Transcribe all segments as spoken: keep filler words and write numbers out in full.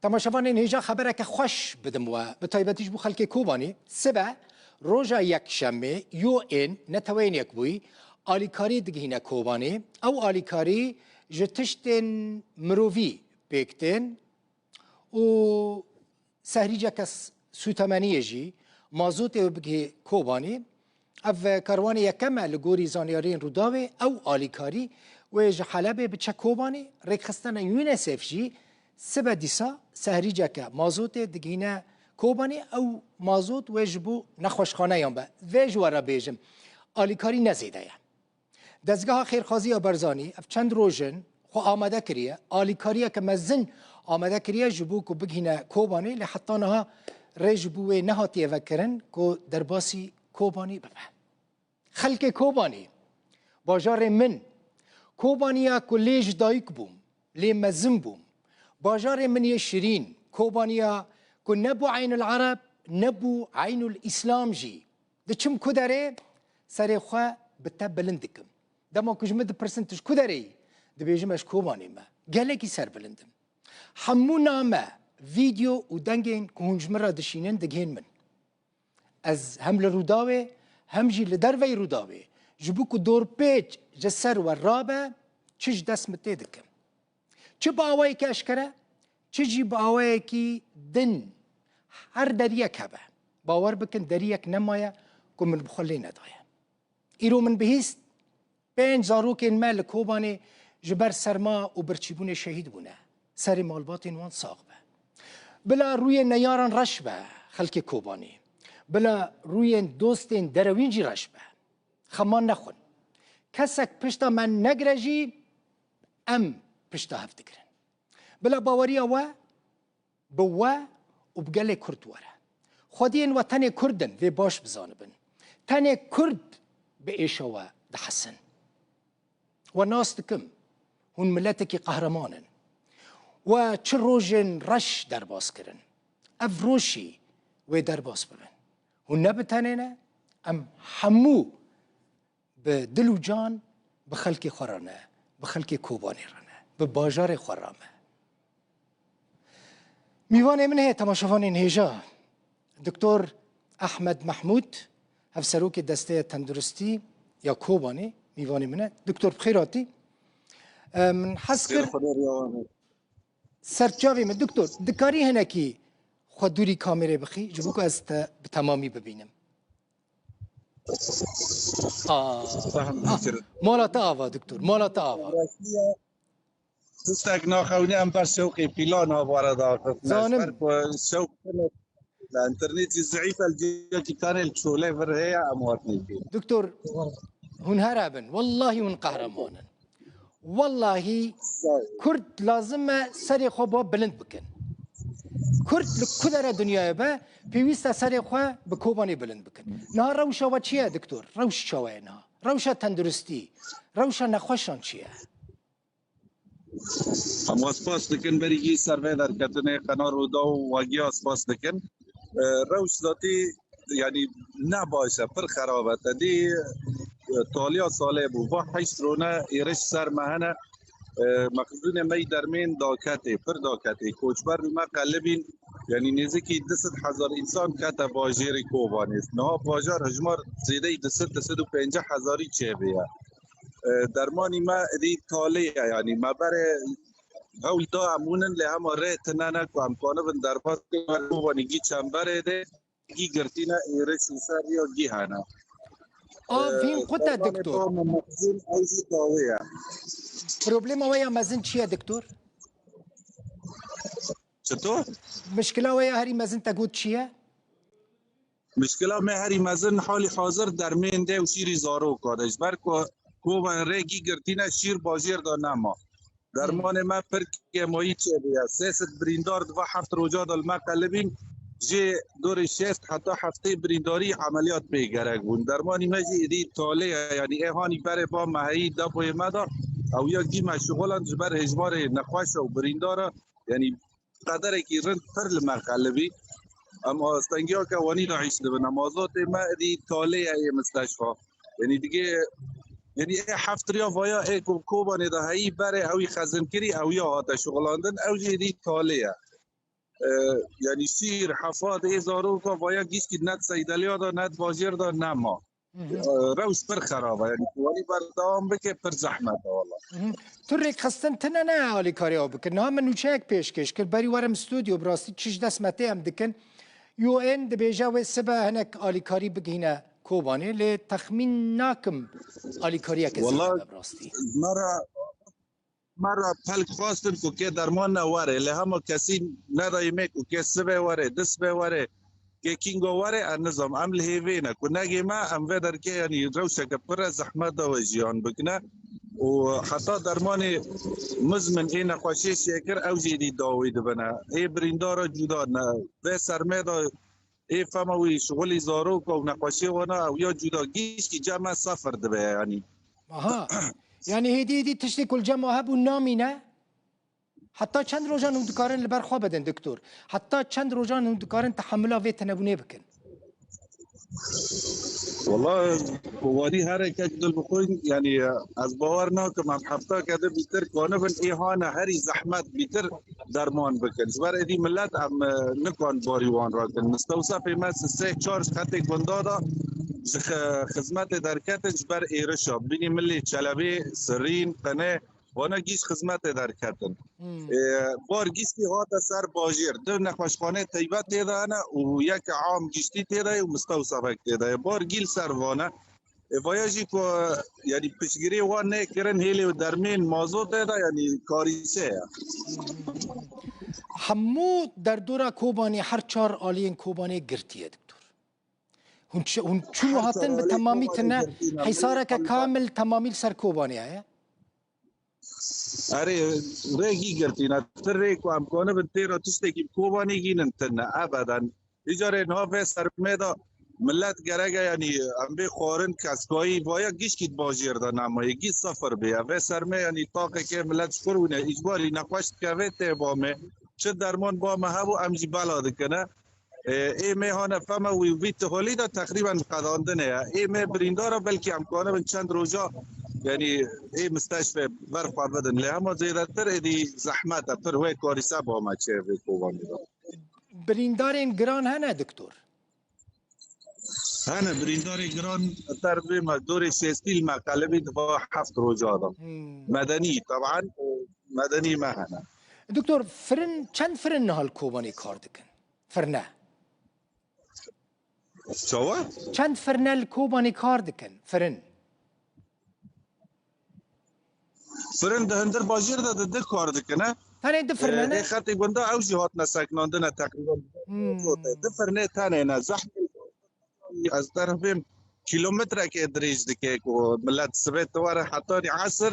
Temaşevanên hêja, xebereke xweş bidim we, bi taybetî ji bo xelkê Kobanê. Sibe, roja yekşemê, U N, Neteweyên Yekbûyî, alîkarî digihîne Kobanê. Ew alîkarî ji tiştên mirovî pêk tên û sehrîceke s-, sûtemeniyê jî mazotê wê bigihê Kobanê. Ev karwanê yekem e li gorî zanyariyên Rûdawê. Ew alîkarî wê ji Helebê biçe Kobanê. Rêkxistena UNICEF jî sibe dîsa sehrîceke mazotê digihîne Kobanê. Ew mazot wê ji bo nexweşxaneyan be. Vê ji we re bêjim, alîkarî ne zêde ye. Dezgeha Xêrxaziya Barzanî ev çend roj in xwe amade kiriye, alîkariyeke mezin amade kiriye ji bo ku bigihîne Kobanê, lê heta niha rê ji bo wê nehatiye vekirin ku derbasî Kobanê bibe. Xelkê Kobanê, bajarê min, Kobaniya ku lê ji dayik bûm, lê mezin bûm, bajarê min yê şirîn, Kobaniya ku ne bû Eynul Ereb, ne bû Eynul Îslam jî. Diçim ku derê, serê xwe bi te bilind dikim. Dema ku ji min dipirsin, "Tu ji ku derê yî?" Dibêjim, "Ez ji Kobanê me." Gelekî serbilind im. Hemû name, vîdeo û dengên ku hûn ji min re dişînin, digihên min. Ez hem li Rûdawê, hem jî li derveyî Rûdawê, ji bo ku dorpêç ji ser we rabe, çi ji dest min tê dikim. Çi bi awayekî eşkere, çi jî bi awayekî din, her deriyek hebe. Bawer bikin, deriyek nemaye ku min bi xwe lê nedaye. Îro min bihîst, pênc zarokên me li Kobanê ji ber serma û birçîbûnê şehîd bûne. Serê malbatên wan sax be. Bila rûyên neyaran reş be, xelkê Kobanê. Bila rûyên dostên derewîn jî reş be. Xeman nexwin. Kesek pişta me negire jî, em pişta hev digirin. Bila baweriya we bi we û bi gelê Kurd were. Xwediyên we tenê Kurd in, vê baş bizanibin. Tenê Kurd bi êşa we dihesin. We nas dikim, hûn miletekî qehreman in. We çi rojên reş derbas kirin. Ev roj jî wê derbas bibin. Hûn ne bi tenê ne, em hemû bi dil û can bi xelkê xwe re ne, bi xelkê Kobanê re ne, bi bajarê xwe re me. Mîvanê min heye, temaşevanên hêja, Doktor Ehmed Mehmûd, Hevserokê Desteya Tenduristî ya Kobanê, mîvanê min e. Doktor, bi xêr hatî. E, min hez kir, Xêr Xwedê riya we be. Serçavê min, Doktor, dikarî hinekî xwe dûrî kamerê bixî, ji bo ku ez te bi temamî bibînim. Aa. Fehim Ah, dikirin. Mala te ava, Doktor, mala te ava. Rastî ye. Tiştek naxewîne em ber şewqê pîlan havare daxistine. Zanim. Ji ber ku şewq li internetî zîîf e, li ciyekî tenê li çolê vir heye, em hat nêkin. Doktor, hûn here bin. Wellahî hûn qehreman in. Wellahî Kurd lazim e serê xwe bo bilind bikin. Kurd li ku dere dinyayê be, pêwîst e serê xwe bi Kobanê bilind bikin. Niha rewşa we çi ye, Doktor? Rewş çawa ye niha? Rewşa tenduristî, rewşa nexweşan çi ye? Em we spas dikin, berî yî ser vê derketinê, Qena Rûdaw û Wagiya spas dikin. E, rewş zatî, yanî ne baş e, pir xerab e. Te dî, e, taliya salê bû. Va heşt rone êrîş ser me hene. E, mexzûnê me yî dermên daketê, pir daketê. Koçber li me qelibîn, yanî nêzîkî du sed hezar însan kete bajêrê Kobanê. Niha bajar hijmar zêdeyî du sed, du sed û pêncî hezarî çêbûye. E, dermanî me êdî talê ye, yanî me berê hewl da em hûnin, lê hema rê tune ne ku em kanibin derbas bikin. Kobanê gî çemberê de, gî girtîne, êrîş û ser ya gî hene. A, E, vîn qut e, dermanê doktor. Ba me mexzûn ew jî tawê ye. Problema we ya mezin çi ye, doktor? Çito? Mişkila we ya herî mezin te got çi ye? Mişkila me herî mezin halî hazir dermên de û şîrî zarokan e. Ji ber ku kova rê gî girtîne, şîr bajêr de nema. Dermanê me pir kêmayî çêbûye. Sê sed birîndar di va heft roja de li me qelibîn, jê dorê şêst heta heftê birîndarî emeliyat pê gerek bûn. Dermanî me jî êdî talê ye, yanî ê hanî berê ba me heyî depoyê me de, ew ya gî me şixulan ji ber hêjmarê nexweş û birîndar e, yanî qederekî rind pir li me qelibî. Em astengiya ke wanî de îş dibin. Em azotê me êdî talê ye yê misteşfa. Yanî digê, yanî ê heft riya vaya ê ku Kobanê de heyî berê ewî xezin kirî, ew ya hate şixulandin, ew jî êdî talê ye. e, yanî şîr, hefat ê zaroka vaya gişkî ne di seydeliya de, ne di bajêr de nema. E, rewş pir xerab e. Yanî ku wanî berdewam bike pir zehmet e wala. Tu rêkxistin tine ne alîkarî ew bikin. Niha min nûçeyek pêşkêş kir. Berî werim stûdyo, bi rastî çi ji dest me tê em dikin. U N dibêje wê sibe hinek alîkarî bigihîne Kobanê. Lê texmîn nakim alîkariyeke zêde be bi rastî. Mera mera pelk xwestin ku kê derman ne were. Lê hema kesî nedayê me ku kê sibe were, di sibe were. Kê kîngo were, ez nizam. Em li hêvê ne. Ku negê me, em vê derkê, yanî rewşeke pir e, zehmet de wê jiyan bikine. Û heta dermanê mizmin ê nexweşiyê şêkir, ew jî êdî dawî dibine. Ê birîndara cuda ne. Vê sermê de ê fema wî şixulî zaroka û nexweşiyê wana ew ya cuda gişkî cem me sefir dibe, yanî. Aha. Yanî hêdî hêdî tiştê ku li cem hebû namîne? Heta çend rojan hûn dikarin li ber xwe bidin, doktor? Heta çend rojan hûn dikarin tehemula vê tenebûnê bikin? Wala, ku warî hereke dil bixwin, yanî ez bawer nakim em hefta kede bîtir kanibin ê hane herî zehmet bîtir derman bikin. Ji ber êdî millet em, e, nikan barî wan rakin. Mistewsefê me sê çar ji xetê gunda da ji xi-, xizmetê derketin ji ber êrişa. Bînî milê Çelebê, Sirîn, Qine, Wana gîş xizmetê derketin. E, bar giştî hate ser bajêr. Du nexweşxaneyê teybet tê de hene û yeke am giştî tê de ye û mistewsefek tê de ye. Bar gîl ser vane. E, vaya jî ku, yanî piştgiriyê wan nêkirin, hêlê û dermên mazotê de, yanî karîse ye. Hemû derdora Kobanê, her çar aliyên Kobanê girtiye, doktor. Hûn çi-, hûn çûn û hatin bi temamî tine, hîsareke kamil temamî li ser Kobanê heye? Erê, rêkî girtîne. Ti rê ku em kanibin têra tiştekî bi Kobanê gînin tine. Ebeden. Îcarê niha vê sermê de millet gerek e, yanî em bê xwarin, keskayî, vaya gişkî di bajêr de nemaye. Gî sifir bê. Vê sermê, yanî taqekê millet ji xwe rûne. Îcbarî nexweş dikeve tê ba me. Çi derman ba me hebû, em jî bela dikine. E, ê mêhane feme wî vî tiholî de teqrîben qedandine ye. Ê me birîndara belkî em kanibin çend roja, yanî ê misteşfê ber xwe bidin. Lê hema zêdetir êdî zehmet e, pir wê karîse ba me çê vê Kobanê de. Birîndarên giran hene, doktor? Hene, birîndarê giran ter vê me dorê şêstî li me qelibî di va heft roja de. Medenî, teban, medenî me hene. Doktor, firin, çend firin niha li Kobanê kar dikin? Firne. Çawa? Çend firne li Kobanê kar dikin? Firin. Firin di hundir bajêr de di du kar dikine. Tenê du firne ne? Ê xetê gunda ew jî hatine seknandine teqrîben. Du firnê tenê ne. Zehmet. Ez dervêm kilometreke dirêj dike ku millet sibê ti were hetanî esir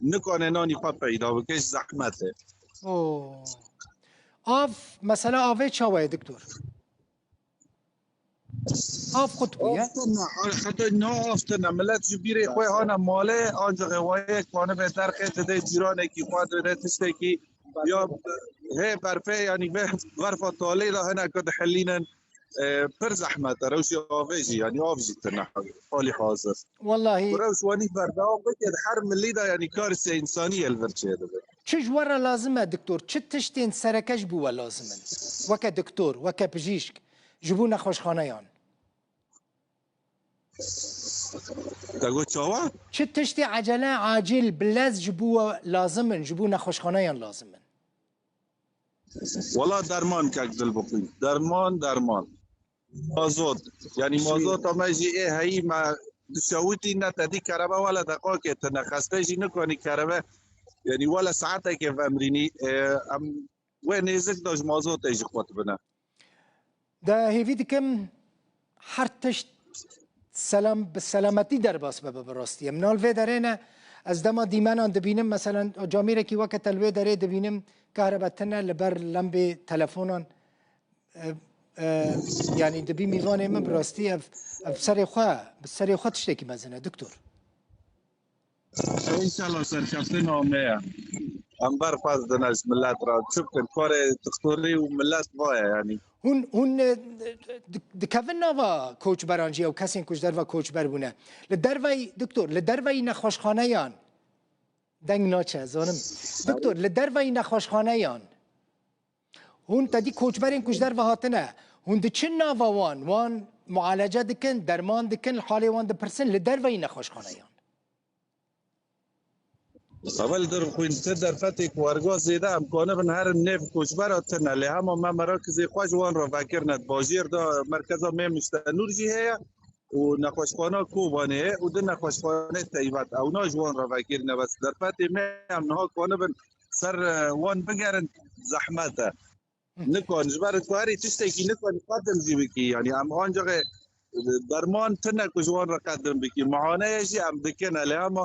nikane nanî xwe peyda bike, ji zehmet e. Oo. Av, mesela avê çawa ye, doktor? Av qut bûye. Heta na av tune. Millet ji bîrê xwe hane malê, ancaq ê wayek hane vê derxê dide cîranekî xwe dide tiştekî ya hê berfê, yanî vê berfa talê de hineke dihilînin. E, pir zehmet e. Rewşê avê jî, yanî av jî tune halî hazir. Wallahî. Ku rewş wanî berdewam bike, di her milî de, yanî karîse însanî yê li vir çêdibe. Çi ji we re lazim e, doktor? Çi tiştên sereke ji bo we lazim in? Weke doktor, weke pijîşk, ji bo nexweşxaneyan. Te got çawa? Çi tiştê ecele, acîl, bi lez ji bo we lazim in, ji bo nexweşxaneyan lazim in? Wela derman kek dil bixwî. Derman, derman. Mazot. Yanî mazota me jî ê heyî me dişewitî ne tedî kerebe wele deqakê tine. Xeste jî nikanî kerebe. Yanî wele saetekê vemrînî. E, em wê nêzik de ji mazotê jî qut bine. De hêvî dikim her tişt selam, bi selametî derbas bibe bi rastî. Em nal vê derê ne, ez dema dîmenan dibînim, meselen camêrekî weke te li wê derê dibînim, kahrebe tine li ber lembê telefonan, e, e, yanî dibî mîvanê min bi rastî ev, ev serê xwe, bi serê xwe tiştekî mezin e, doktor. Înşallah serkeftin ame ye. Em berxwaz dine ji millet re. Çi bikin? Karê dixtorî û millet va ye, yanî. Hûn, hûn, e, di-, dikevin nava koçberan jî ew kesên ku ji derva koçber bûne? Li derveyî, doktor, li derveyî nexweşxaneyan deng naçe, zanim. Doktor, li derveyî nexweşxaneyan Hûn tedî koçberên ku ji derve hatine, hûn diçin nava wan, wan mualece dikin, derman dikin, li halê wan dipirsin, li derveyî nexweşxaneyan? Evel dir xwîn ti derfetê ku erga zêde em kanibin herin nêv koçbera tune, lê hema me merakizê xwe ji wan re vekirine. Di bajêr de merkeza Mêmiş de nûr jî heye û nexweşxana Kobanê û di nexweşxanê teybet ewna ji wan re vekirine. Bes derfetê me em niha kanibin ser, e, wan bigerin zehmet e. Nikan, ji ber ku herî tiştekî nikan qedim jî bikî. Yanî em ancak, e, derman tune ku ji wan re qedim bikî. Muaneye jî em dikine, lê hema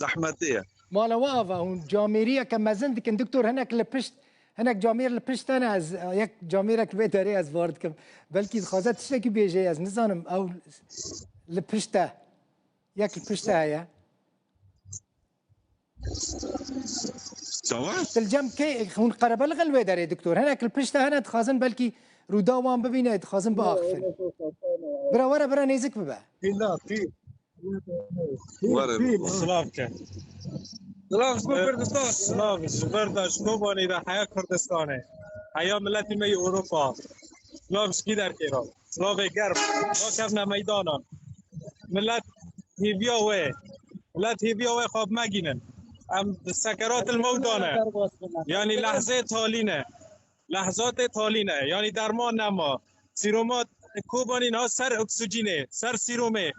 zehmetê ye. Mala we ava, hûn camêriyeke mezin dikin. Doktor, hinek li pişt, hinek camêr li pişt te ne, ez, yek camêrek li vê derê ez bar dikim. Belkî dixwaze tiştekî bêje, ez nizanim. Ew li pişt te. Yek li pişt te heye. Çawa? Dilcem kê, hûn qerebelixin li wê derê, doktor. Hinek li pişt te hene, dixwazin belkî rûda wan bibîne, dixwazin biaxifin. Bira, were, bira nêzik bibe. Pîla, pîl. Were. Pîl. Silav ke. Silav ji bo Kurdistan. Silav ji vir de, ji Kobanê de, heya Kurdistanê. Heya miletî me yê Ewropa. Silav ji kî derkê re. Silavê germ. Rakevne meydanan. Milet hêviya wê. Milet hêviya wê xwe bimegînin. Em di sekerat il mewt de ne. Yanî lehzê talî ne. Lehzatê talî ne. Yanî derman nema. Sîroma Kobanî niha ser oksijînê, ser sîromê.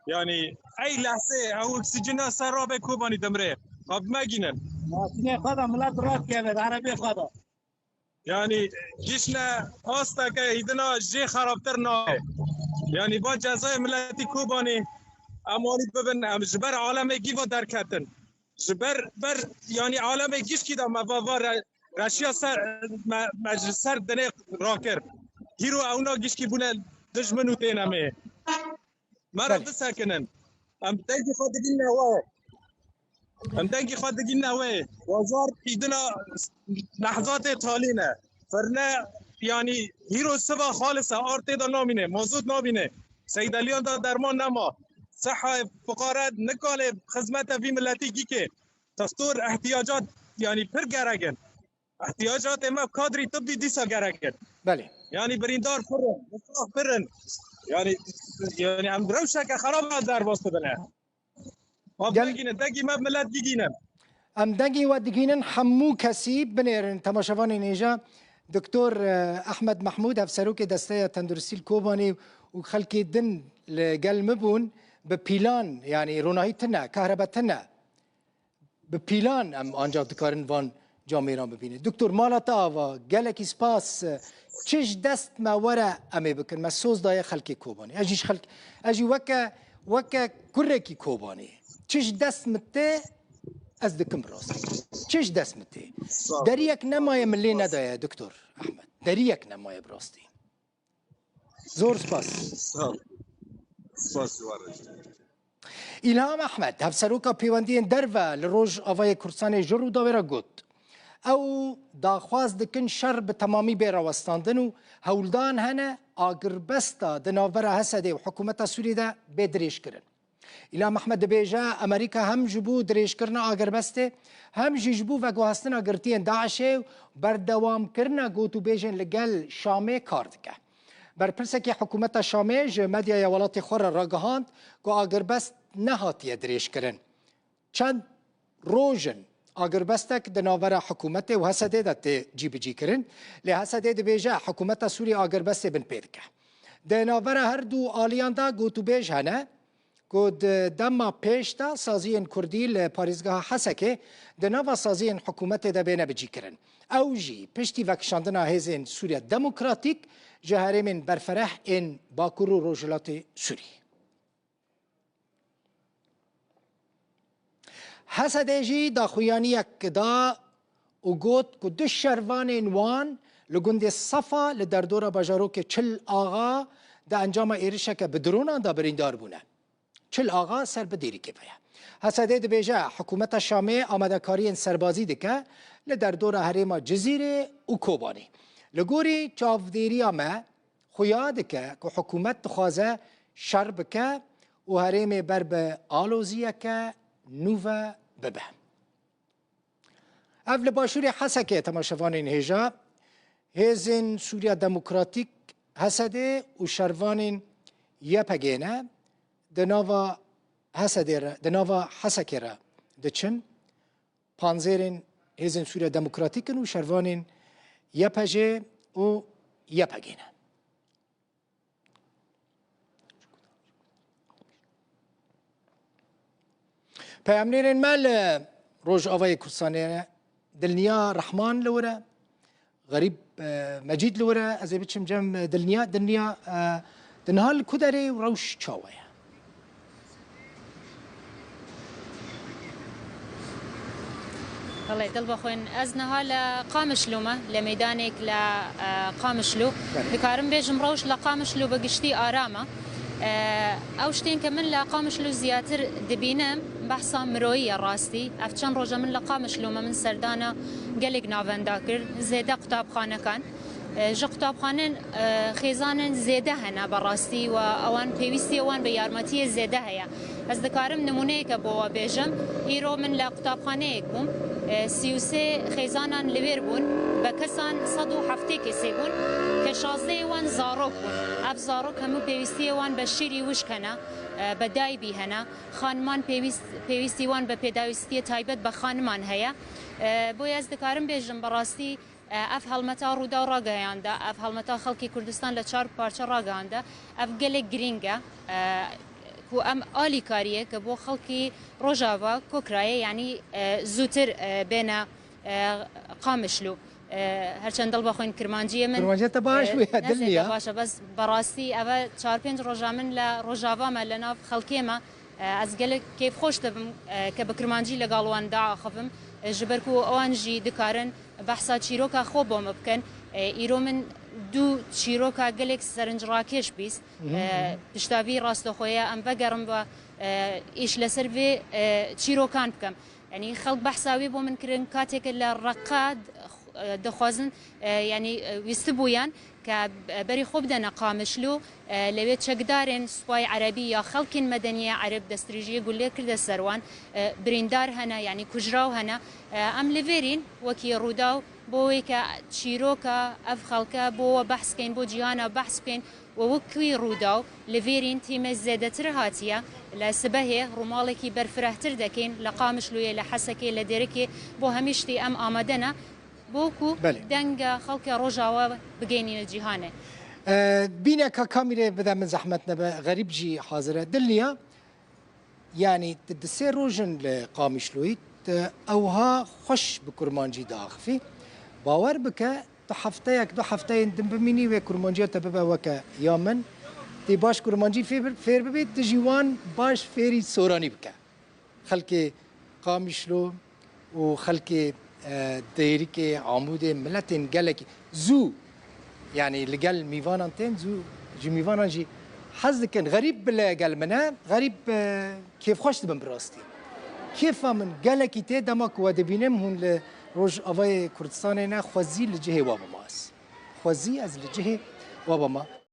Yanî ey lehzê ew oksijîna ser rabe Kobanî dimrê. Xwe bimegînin. Maşînê xwe de milet rakeve, erebê xwe de. Yanî gişne asteke îdina jê xerabtir nabe. Yanî va cezayê miletî Kobanî em wanî bibin, em ji ber alemê gî va derketin. Ji ber, ber, yanî alemê gişkî de me va, va re-, reşiya ser, me, me ji ser dinê rakir. Hîro ewna gişkî bûne dijmin û têne me. Me re Belê. bisekinin. Em dengê xwe digîne we. Em dengê xwe digîne we. Bajar îdina lehzatê talî ne. Firne, yanî hîro siva xalis e, ar tê de namîne, mazot nabîne. Seydeliyan de derman nema. Seha fuqare nikale xizmete vî miletî gîke. Testor ihtiyacat, yanî pir gerek in. Ihtiyacatê me kadrî tibbî dîsa gerek in. Belê. Yanî birîndar pir in, misax pir in. Yanî, yanî em rewşeke xerab me derbas dibine. Xwe Gel- bigînin, dengî me milet bigînin. Em dengê we digînin, hemû kesî binêrin. Temaşevanên hêja, Doktor, e, Ehmed Mehmûd, Hevserokê Desteya Tenduristî li Kobanê û xelkê din li gel min bûn, bi pîlan, yanî ronahî tune, kahrebe tune. Bi pîlan em ancak dikarin van camêran bibînin. Doktor, mala te ava, gelekî spas. Çi ji dest me were em ê bikin. Me soz daye xelkê Kobanê. Ez jî ji xelk-, ez jî weke, weke kurekî Kobanê. Çi ji dest min tê, ez dikim bi rastî. Çi ji dest min tê. Sağ ol. Deriyek nemaye min lê Spas. nedaye, Doktor Ahmed. Deriyek nemaye bi rastî. Zor spas. Sağ ol. Spas ji we re jî. Îlham Ehmed, Hevseroka Pêwendiyên Derve li Rojavayê Kurdistanê ji Rûdawê re got, ew daxwaz dikin şer bi temamî bê rawestandin û hewldan hene agirbesta di navbera H S D û hikûmeta Sûriyê de bê dirêjkirin. Îlham Ehmed dibêje, Amerîka hem ji bo dirêjkirina agirbestê, hem jî ji bo veguhastina girtiyên DAIŞê û berdewamkirina gotûbêjên li gel Şamê kar dike. Berpirsekî hikûmeta Şamê ji medyaya welatê xwe re ragihand ku agirbest nehatiye dirêjkirin. Çend roj in agirbestek di navbera hikûmetê û H S D de tê cîbicîkirin, lê H S D dibêje hikûmeta Sûriyê agirbestê binpê dike. Di navbera her du aliyan de gotûbêj hene ku di dema pêş de saziyên kurdî li parêzgeha Hesekê di nava saziyên hikûmetê de bêne bicîkirin. Ew jî piştî vekişandina hêzên Sûriya Demokratîk ji herêmên berfereh ên Bakur û Rojhilatê Sûrî. H S D jî daxuyaniyek da û got ku du şervanên wan li gundê Sefa li derdora bajarokê Çil Axa di encama êrişeke bi dronan de birîndar bûne. Çil Axa ser bi dêrîkê ve ye. H S D dibêje, hikûmeta Şamê amadekariyên serbazî dike li derdora herêma Cizîrê û Kobanê. Li gorî çavdêriya me, xuya dike ku hikûmet dixwaze şer bike û herêmê ber bi aloziyeke nû ve bibe. Ev li başûrê Hesekê, temaşevanên hêja, Hêzên Sûriya Demokratîk, H S D, û şervanên Y P G ne di nava H S D re, di nava Hesekê re diçin. Panzêrên Hêzên Sûriya Demokratîk in û şervanên Y P J û Y P G ne. Peyamnêrên me li Rojavayê Kurdistanê ne. Dilniya Rehman li wir e, Xerîb, e, Mecîd li wir e, ez ê biçim cem, e, Dilniya. Dilniya, e, di niha li ku derê û rewş çawa ye? Belê, dil bixwin. Ez niha li Qamişlo me, li meydanek li, e, Qamişlo. Belê. Dikarim bêjim, rewş li Qamişlo bi giştî aram e. E, ew ştên ke min li Qamişlo ziyatir dibînim, behsa miroyî ye rastî. Ev çend roja min li Qamişlo me, min serdana gelek navenda kir, zêde qutabxanekan. E, ji qutabxanen, e, xêzanên zêde hene berastî û ewan pêwîstiyê wan bi yarmetiyê zêde heye. Ez dikarim nimûneyeke bo we bêjim. Îro min li qutabxaneyek bûm. E, sî û sê xêzanan li wêr bûn. Bi kesan sed û heftê kesê bûn. Ke şazdehê wan zarok bûn. Ev zarok hemû pêwîstiyê wan bi şîrî wişk hene, e, bi daybî hene. Xaniman pêwîst-, pêwîstî wan bi pêdawîstiyê taybet bi xaniman heye. E, boye ez dikarim bêjim, berastî, e, ev helmeta Rûdaw ragiheyanda, ev helmeta xelkê Kurdistan li çar parçe ragihanda, ev gelek girîng e, e, ku em alîkariyê ke bo xelkê Rojava, Kokrayê, yanî, e, zûtir, e, bêne, e, Qamişlo. E, her çend dil bixwin kirmanciyê min, Kirmanciya te baş e, bûye, ne zêde Dilniya. Baş e, bes berastî ev e çar pênc roja min li Rojava me, li nav xelkê me. E, ez gelek kêfxweş dibim, e, ke bi kirmancî legal wan diaxivim, e, ji ber ku wan jî dikarin behsa çîroka xwe bo min bikin. E, îro min du çîroka gelek serinc rakêş bîst. Mhm, e, mhm. Pişta vî rastoxoya em vegerim ve, e, îş li ser vê, e, çîrokan bikim. Yanî xelk behsa wê bo min kirin, kateke li Reqa, e, dixwazin, e, yanî, e, wîstibûyan ke, e, berî xwe bidene Qamişlo, e, lewê çekdarên Supayê Erebî ya xelkên medeniyê Ereb destdirêjiyê gulê kirde ser wan, e, birîndar hene, yanî kujraw hene. E, em li vêrîn wekî Rûdaw bo wê ke çîroka ev xelke bo we behs keyn, bo cîhana behs keyn. Û wekî Rûdaw li vêrîn tîmê zêdetir hatiye, li sibehê rûmalekî berfirehtir dekên, li Qamişloyê, li Hesekê, li Dêrikê, bo hemî ştî em amade ne, bo ku Belê. Denga xelkê Rojava bigênîne cîhanê. E, bîneka kamîrê bide min zehmet nebe, Xerîb jî hazir e. Dilniya, yanî tu di sê roj in li Qamişloyî, tu ewha xweş bi kurmancî diaxivî. Bawer bike, tu hefteyek, du hefteyên din bimînî, wê kurmanciya te bibe weke ya min. Tê baş kurmancî fêr, fêr bibî, tu jî wan baş fêrî soranî bike. Xelkê Qamişlo û xelkê, e, Dêrikê, Amûdê, miletên gelekî zû, yanî li gel mîvanan tên, zû ji mîvanan jî hez dikin. Xerîb bile gel min e, Xerîb, e, kêfxweş dibim bi rastî. Kêfa min gelekî tê dema ku we dibînim, hûn li Rojavayê Kurdistanê ne, xwezî li cihê we bima ez. Xwezî ez li cihê we bima.